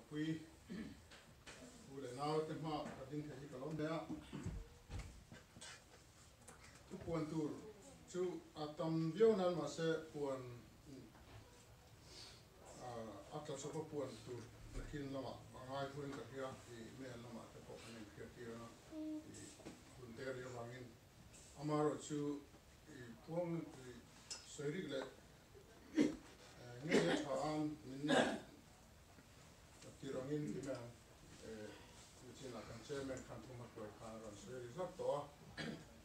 pui u leh nau te hma ka ding thei hi ka lawm hle a. Thu puan tur chu a tam viau nan mahse puan a tla chawp a puan tur nakin lamah a ngai thuin ka hria i mail lamah te pawh kan inhriat tir anga i hun te ri avangin amaherawh chu i puang i sawi rik leh ngei a tha ang min tir angin ti mai ang. Nichinah kan chairman khan thum a hruai khan a rawn sawi ri zat tawh a.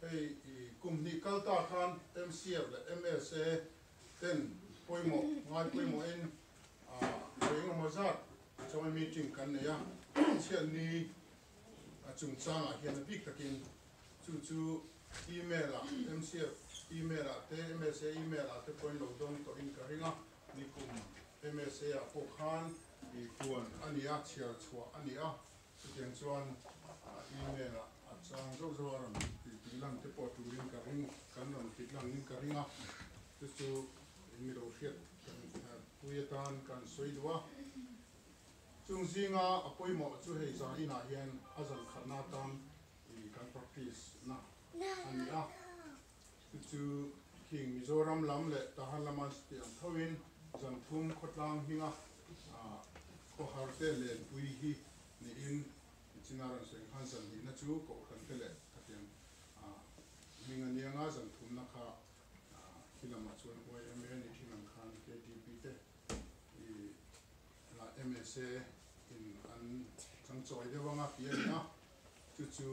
Hei i kum hnih kal ta khan MCF leh MSA ten pawimawh ngai pawimawhin vawi engemaw zat chawi meeting kan nei a. Chhiatni chungchangah hian a bik takin chu chu email ah MCF email ah te MSA email ah te pawhin lo dawng tawhin ka ring a. Nikum MSA ah pawh khan i puan a ni a, chhiar chhuah a ni a, chutiang chuan email ah a chang zauh zauh a rawn tih lan te pawh turin ka ring, kan rawn tih lan in ka ring a, chu chu in mi lo hriat kan pui atan kan sawi duh a. Chung zinga a pawimawh chu hei zan inah hian a zan khatna atan i kan practice na a ni a. Chu chu khing Mizoram lam leh Tahan lama tih ang thoin Zanthum khawtlang hminga khawhar te lenpui hi niin China rawn sawi khan zanhnihna chu Kohhran te leh khatiang hming a nia nga zanthumna kha khi lamah chuan YMA ni thin ang khan KTP te i MSA in an changchawi deuh anga tih a ni a, chu chu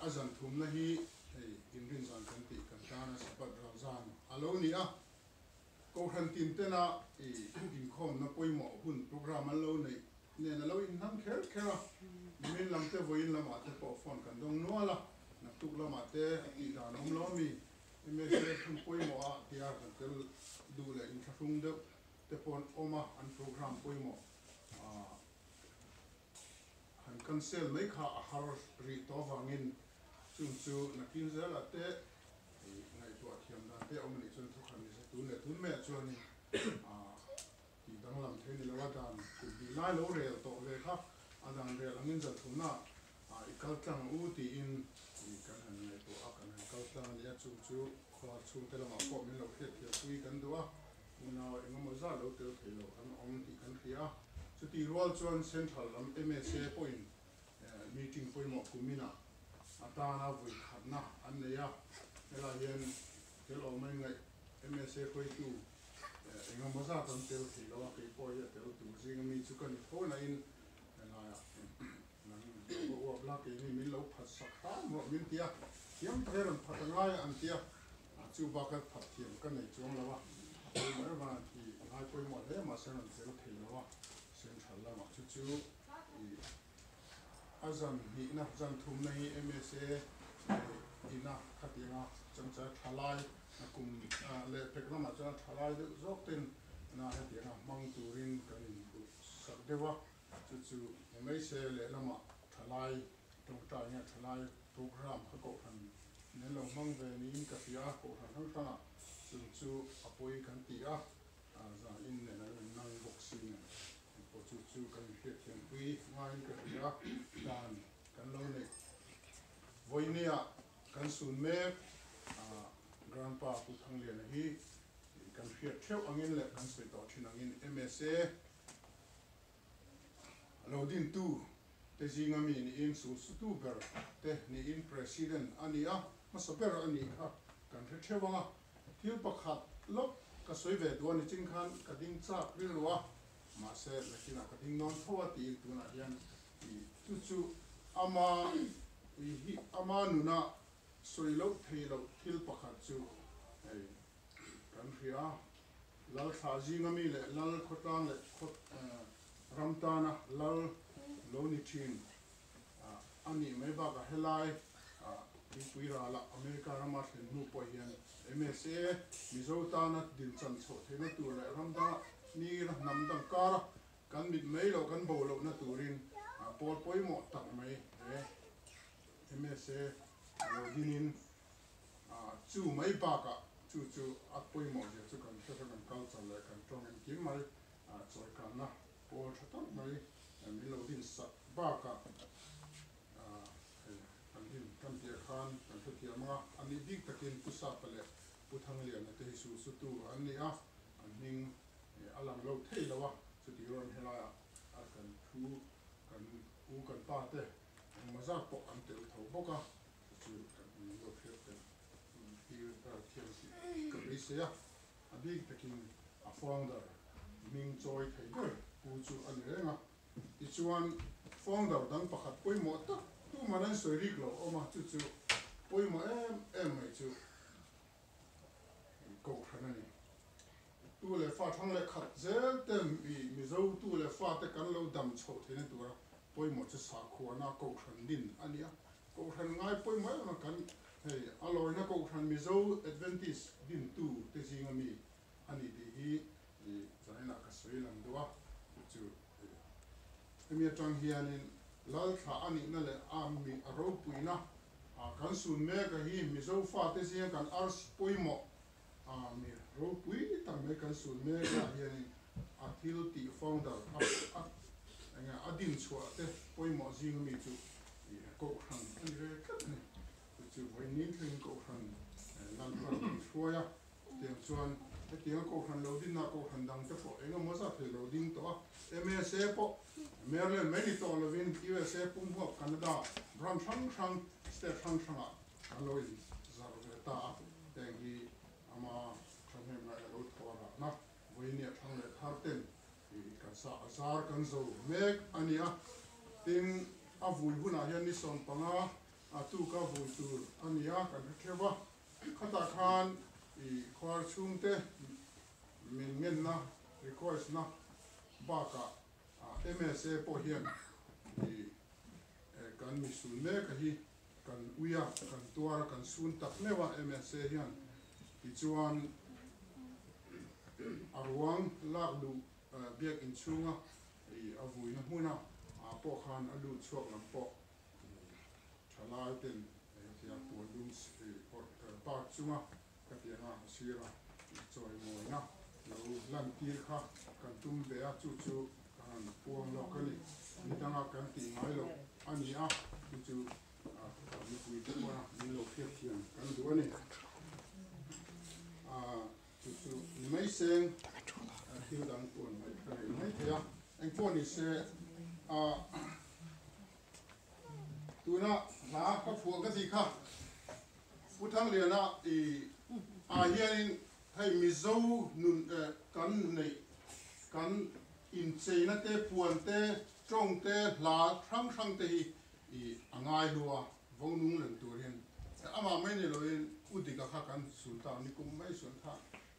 A zan thumna hi hei inrin zan kan tih kan tana Sabbath ral zan a lo ni a, Kohhran tin tena i inkhawmna pawimawh hun program an lo neih nen a lo inhnam kher kher a, nimin lam te vawiin lamah te pawh phone kan dawng nual a, naktuk lamah te a tih dan awm lo ami msa hun pawimawh a tia kan tel duh leh inthlahrung deuh te pawh an awm a, an program pawimawh ah. Han cancel mai kha a har rih tawh avangin chung chu nakin zelah te ngaihtuah thiam dan te a awm a nih chuan thawkhat ni se tun leh tun maiah chuanin tih danglam thei ni lo a dan kut bih lai lo rel tawh ve kha a dan rel angin zalthumna i kal tlang u tiin kan han ngaihtuah a kan han kal tlang a ni a chung chu khua chhungte lamah pawh min lo hriatthiam pui kan duh a. Unau engemaw zat lo tel thei lo an awm tih kan hria a, chutih rual chuan Central lam msa pawhin meeting pawimawh kuminah atana vui khatna an nei a, helai hian tel awm a ingaih msa hruaitu engemaw zat an tel thei lo a, kei pawh hi a tel tur zinga mi chu ka ni tho nain helaiah nang va uap la keini min lo phat sak hram rawh min ti a, thiam tak hi rawn phat a ngai a an ti a. Chu bak a phat thiam ka nei chuang lo a, a pawimawh em avangin ti ngai pawimawh hle mahse rawn tel thei lo a, central lamah chu chu i a zan hnihna zan thumna hi msa ina khatianga changchai thalai a kum leh pek lamah chuan a thalai deuh zawk ten na hetianga hmang turin kan inbuh sak deuh a, chu chu msa lehlamah thalai Tawngtai nge thalai program kha kohhran nen lo hmang ve niin ka hria a, kohhran hrang hrangah chung chu a pawi kan ti a, zanin nen an rawn nang bawk si nen engpawh chu chu kan inhriatthiam pui ngaiin ka hria a, dan kan lo neih vawinia kan sun mek Grandpa Pu Thangliana hi kan hriat theuh angin leh kan sawi tawh thin angin msa Lo dintu te zinga mi niin sulsutu ber te niin President a ni a, hmasa ber a nih kha kan hre theuh ang a. Thil pakhat lawk ka sawi ve duh a ni chin khan ka ding chak rilru a, mahse nakinah ka ding nawn tho a tiin tunah hian i chu chu ama i hi ama nuna sawi loh thei loh thil pakhat chu hei kan hria a. Lal thlah zinga mi leh lal khawtlang leh khaw ram tana lal lo ni thin a nih mai bakah helai Tuipui ralah America rama thlen hnu pawh hian msa Mizo tana dinchan chhoh theihna tur leh ram danga mi hnam dang kara kan mit mai loh kan bo lohna turin pawl pawimawh tak mai he msa lo dinin Chu mai bakah chu chu a pawimawh zia chu kan hre hre kan culture leh kan tawng engkim mai chawikanna pawl tha tak mai Min lo din sak bakah hei kan din kan piah khan kan hrethiam ang a, a nih bik takin Pu Sapa leh Pu Thangliana te hi sulsutu an ni a, an hming a lang lo thei lo a, chuti rawn helaiah kan thu kan u kan pa te engmaw zat pawh an tel tho bawk a, chu chu min lo hriat tel tir thiam tih ka beisei a, a bik takin a founder hming chawi thei ber pu chu a ni reng a. Tichuan founder dang pakhat pawimawh tak tuman an sawi rik lo awm a, chu chu pawimawh em em mai chu Kohhran a ni. Tu leh fa thlang leh khat zel ten mi Mizo tu leh fate kan lo dam chhoh theihna tura pawimawh chu sakhuana Kohhran din a ni a. Kohhran ngai pawimawh em a kan hei a lawina Kohhran Mizo Adventist dintu te zinga mi a ni tih hi zaninah ka sawi lang duh a, chu chu hemi atang hianin Lalthla a nihna leh a mi a ropuina kan sun mek a hi Mizo fate zinga kan arsi pawimawh mi ropui tak mai kan sun mek ah hianin a thil tih founder a enge a din chhuah te pawimawh zinga mi chu Kohhran a ni ve tlat a ni. Chu chu vawiin thlengin Kohhran Lalpan min hruai a. Tiang chuan hetianga Kohhran lo dinna Kohhran dang te pawh eng emaw zat thei lo ding tawh a, MSA pawh Maryland mai ni tawh lovin USA pumhuap Canada branch hrang hrang state hrang hrangah an lo in zarh ve ta a, heng hi ama thahnem ngaih a lo thaw rahna vawinia thlang leh thar ten kan sa a zar kan zo mek a ni a, tin a vui hunah hian ni 15 a tuka vui tur a ni a kan hre theuh a. Khatah khan i khuar chhungte min ngenna, request na, bakah MSA pawh hian i kan mi sun mek a hi kan ui a, kan tuar a, kan sun tak meuh a MSA hian tichuan a ruang lak luh biakinn chhunga i a vuina hmuna pawh khan a lut chhuak lam pawh Thalai ten hetiang puan dum park chunga ka tianga sira chawimawina lo lantir kha kan tum ve a, chu chu ka han puang lawk a ni. Ni danga kan tih ngai loh a ni a, chu chu mipui te pawna min lo hriat thiam kan duh a ni. Chu chu ni mai seng thil dang puan mai ka nei mai thei a, engpawh ni se Tuna hla ka phuah ka tih kha Pu Thangliana i ah hianin hei Mizo nun kan neih kan incheina te, puan te, tawng te, hla hrang hrang te hi i a ngai hlu a, vo nung reng tur hian amah mai ni loin U Dika kha kan sun ta ni kum mai sun kha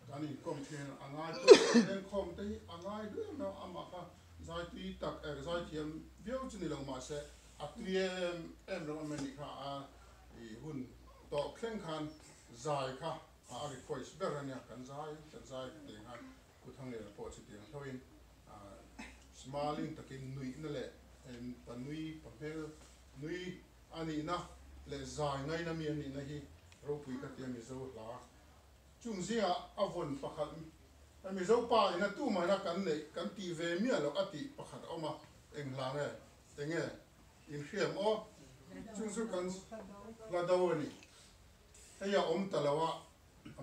kan inkawm thin a ngai pawh lenkhawm te hi a ngai hlu em em a, amah kha Zai tui tak er zai thiam viau chu ni lo mahse a tui em em reuh em anih kha a i hun tawh thleng khan zai kha a request ber ania kan zai kan zai ka tih khan Pu Thangliana pawh chutiang hlauhin smiling takin nuihna leh pa nui pa hmel nui anihna leh zai ngaina mi anihna hi ropui ka tia Mizo hla Chung zingah a vawn pakhat Mizo pa ina tumahna kan neih kan tih ve miah loh a tih pakhat a awm a, eng hla nge? Enge? Inhriam aw? Chung chu kan hla do a ni. Hei a awm ta lo a,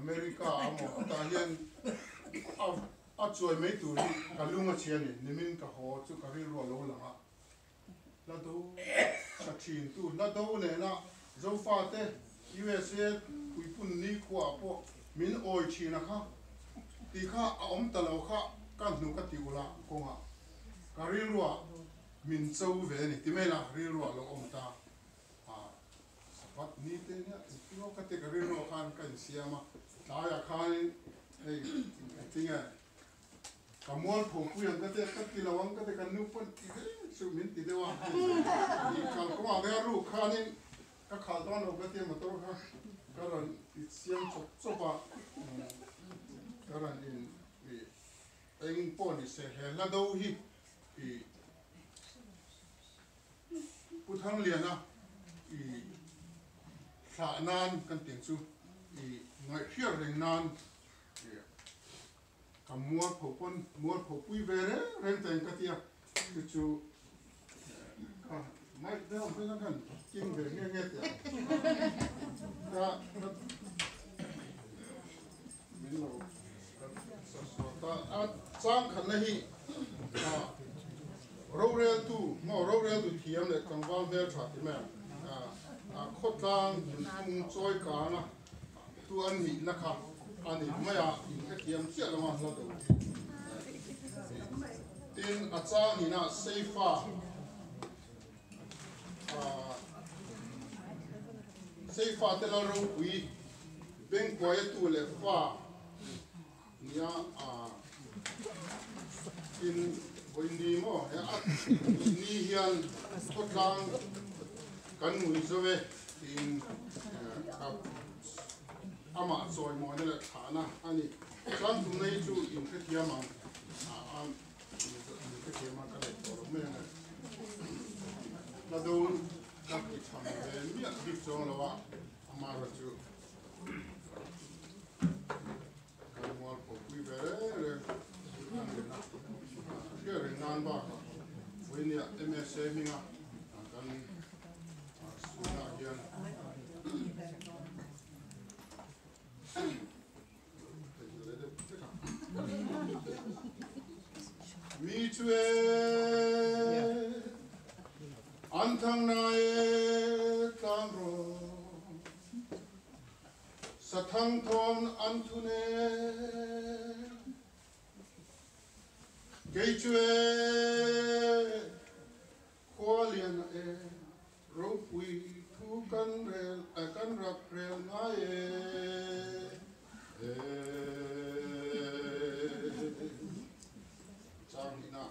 America a maw tah hian a a chuai mai tur hi ka lung a chhia a ni. Nimin ka haw chu ka rilru a lo lang a, hla do tha thin tu hla do nena Zofate USA puipun nikhua pawh min awi thin a kha tih kha a awm ta lo kha ka hnu ka ti ula kawngah ka rilruah min cho ve a ni ti mai la rilruah lo awm ta a sabat ni te nia engtin ka ti ka rilruah khan ka insiam a tlaiah khanin hei engtinge Ka mualpho pui ang ka ti a, ka ti lo ang ka ti, kan nu pawn ti ve chu min ti deuh a, i kal kawngah ve a ruk khanin ka khal dawn lo ka ti a, motor kha ka rawn i siam chawp chawp a, ka rawn in i eng pawh ni se he hla do hi i Pu Thangliana i thlah nan kan tih ang chu i ngaihhriat reng nan Ka mualpho pawn mualpho pui ve reng reng ta in ka ti a, chu chu Mike te ho phei khan king ve nge nge teh ang. Ka min lo sa sual ta a chang khatna hi roreltu maw roreltu thiam leh tlangval hmel tha ti mai ang a khawtlang nunphung chawi kana tu an nihna kha a ni mai a in hrethiam chiah lo a hla do tin a chang nihna seifa Seifa te lal ropui Bengkuaia tu leh fa nia in vawi ni maw he a ni hian khawtlang kan ngui zo e tiin amah chawimawina leh thlahna a ni. Chuan tumna hi chu in hrethiam ang a. Hla do ka ti tham ve miah bik chuang lo a, amaherawhchu kan mualpho pui ve reng reng a ni a, hriat reng nan bakah vawinia MSA hminga kan suihnaah hian Mi chu e an thang na e tlang ro sa thang thawn an thun e kei chu e khua lian e Ropui thu kan rel a kan rak rel ngai e e Chang hnihna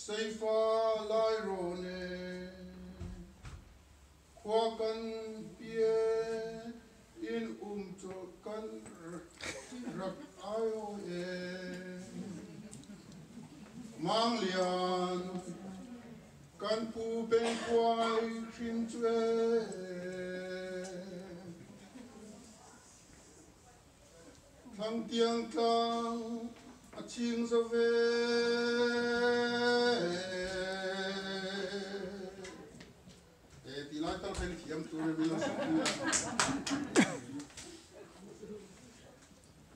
Seifa lai rawn e Khua kan pie in um chawlh kan rak ai aw e. Manglian kan pu Bengkuai hrim chu e. Thlangtiang tlang a ching zo ve. E ti lai tal khan thiam tur e min lo hrilh pui a.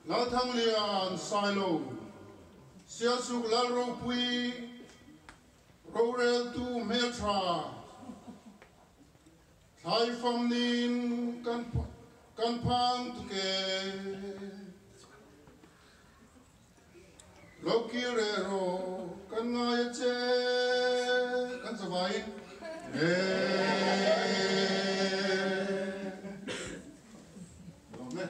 Lalthanglian Sailo, Sialsuk Lalropui, Roreltu Hmeltha, Thlaifam nin kan kan phan tuk e. Lo kir reh rawh kan ngai a che kan zavaiin e. Lawm e.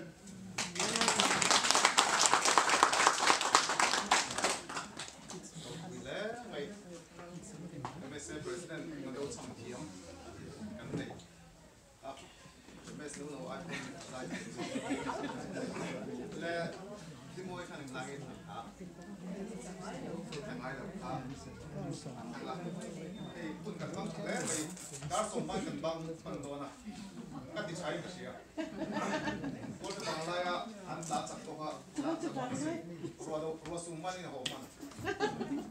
Ropui hle mai. MSA President na do cham thiam kan nei a. MS lo no ai pawn zai thiam zawk. Le Hlimawi khan eng lai nge a thla ngai lo kha an thla. Hei hun kan hmang tha hle mai. Dar sawm ban kan bang hman dawn a. Ka ti tha in ka hria. Kawl bang laia an tla chak tawk a, tla chak bawk a si. Ruah lo, ruah sum manin a haw hman.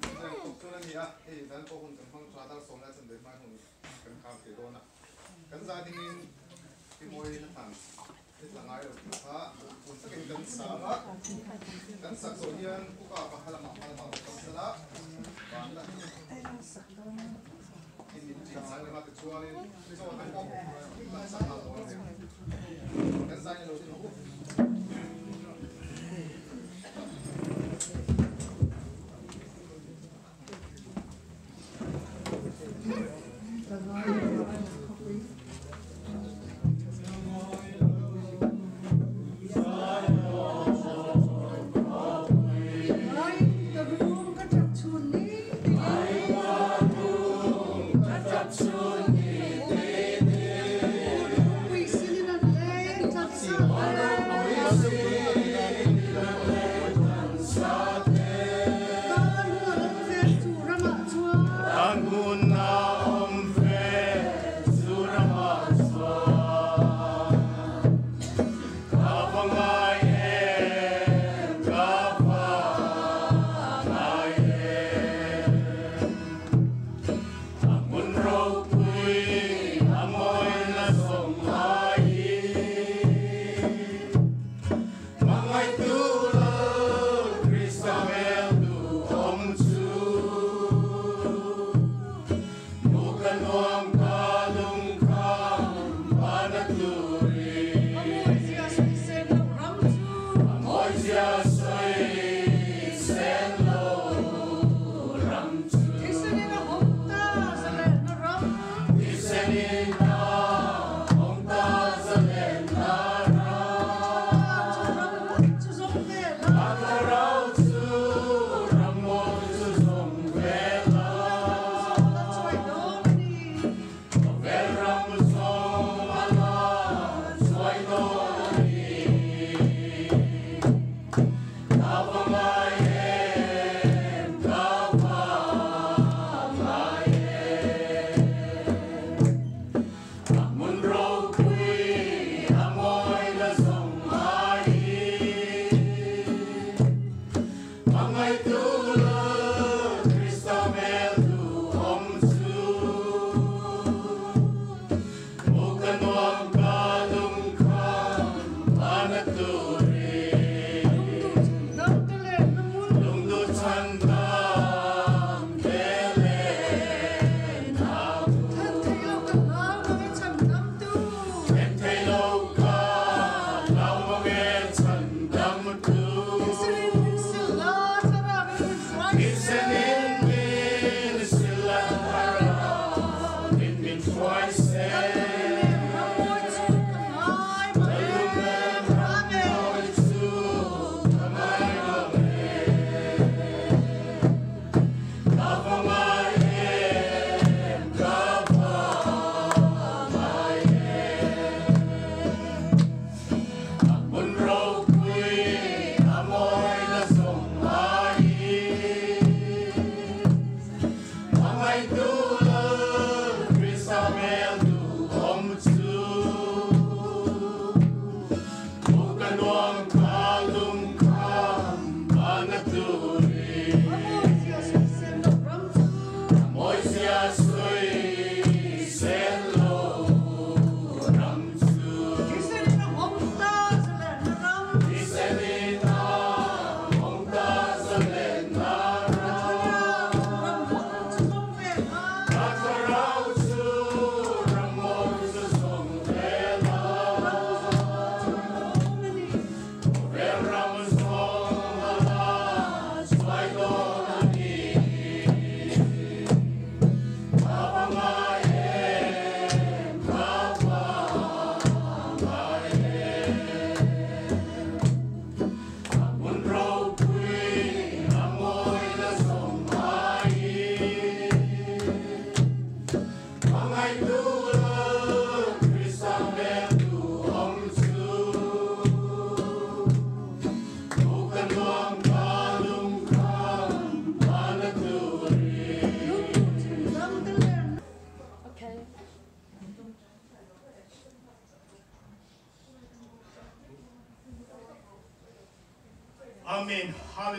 Chutiang tawk chuan a ni a, hei dan pawh hun kan hmang tha, dar sawm lai chuan hmai hun kan khar thei dawn a. Kan zai dingin Timawi na hlan i tla ngai lo tih kha hun takin kan sang a. Kan sak zawh hian kuka ka ha lamah hma lamah kan kal a, van la. Ai ka rum ka ṭap chun ni tiin. Pui sinin an leng ṭap sa.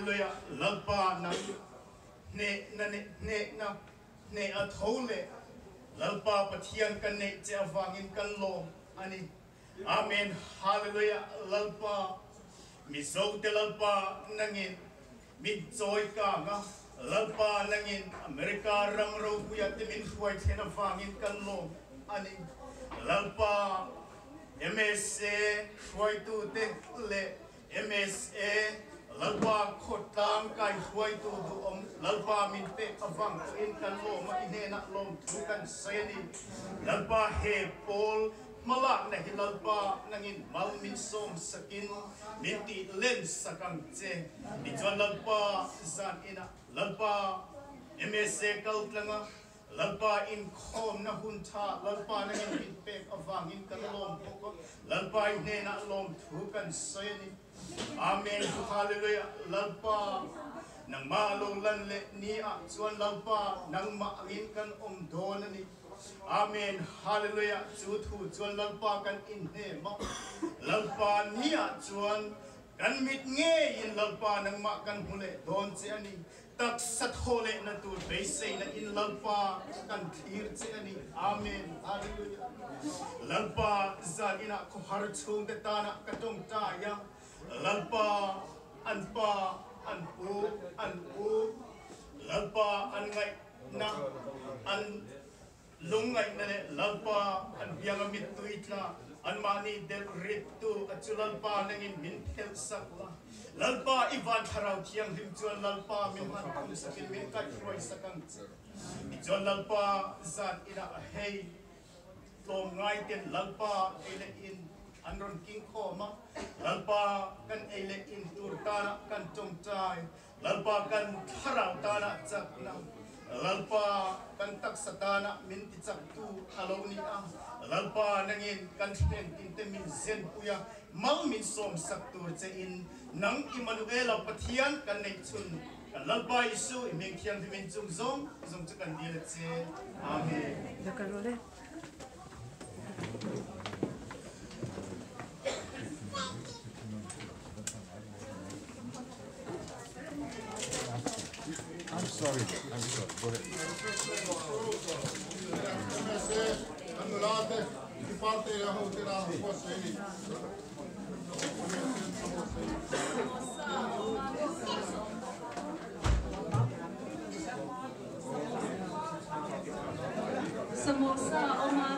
Hallelujah Lalpa nang hnehna hnehna hneh a tho leh Lalpa Pathian kan neih che avangin kan lawm a ni. Amen Hallelujah Lalpa Mizo te Lalpa nangin min chawi kang a Lalpa nangin America ram ropuia te min hruai thlen avangin kan lawm a ni. Lalpa MSA hruaitute leh MSA Lalpa khawtlang kai hruaitu duhawm Lalpa min pek avang pawhin kan lawm a, i hnenah lawmthu kan sawi a ni. Lalpa he pawl hmalakna hi Lalpa nangin mal min sawm sakin min tih len sak ang che. Tichuan Lalpa zan inah Lalpa MSA kal tlanga Lalpa inkhawmna hun tha Lalpa nangin min pek avangin kan lawm bawk a, Lalpa i hnenah lawmthu kan sawi a ni. Amen Hallelujah Lalpa nangmah lo lan leh ni ah chuan Lalpa nangmah angin kan awm dawn a ni. Amen Hallelujah chu thu chuan Lalpa kan inhnem a, Lalpa ni ah chuan kan mit ngeiin Lalpa nangmah kan hmu leh dawn che a ni. Taksa thaw lehna tur beiseina in Lalpa kan thlir che a ni. Amen. Hallelujah. Lalpa zan inah khawhar chhungte tanah ka tawngtai a. Lalpa an pa, an pu, an u, Lalpa an ngaihna, an Lungngaihna leh Lalpa an bianga mittui tla anmahni delh rittu a chu Lalpa nangin min phelh sak la. Lalpa i van thlarau thianghlim chuan Lalpa min han thum sakin min kaihhruai sak ang che. Tichuan Lalpa zan inah a hei tlawmngai ten Lalpa ei leh in an rawn king khawm a, Lalpa kan ei leh in tur tanah kan tawngtai Lalpa kan thlarau tanah chakna, Lalpa kan taksa tanah min tichaktu a lo ni a, Lalpa nangin kan thleng tinte min zenpui a, mal min sawmsak tur che in nang Immanuela Pathian kan neih chhun kan Lalpa Isu i hming thianghlim in chung zawng zawng chu kan dil a che. Amen. I'm sorry. I'm sorry. Go ahead. Samosa awm a.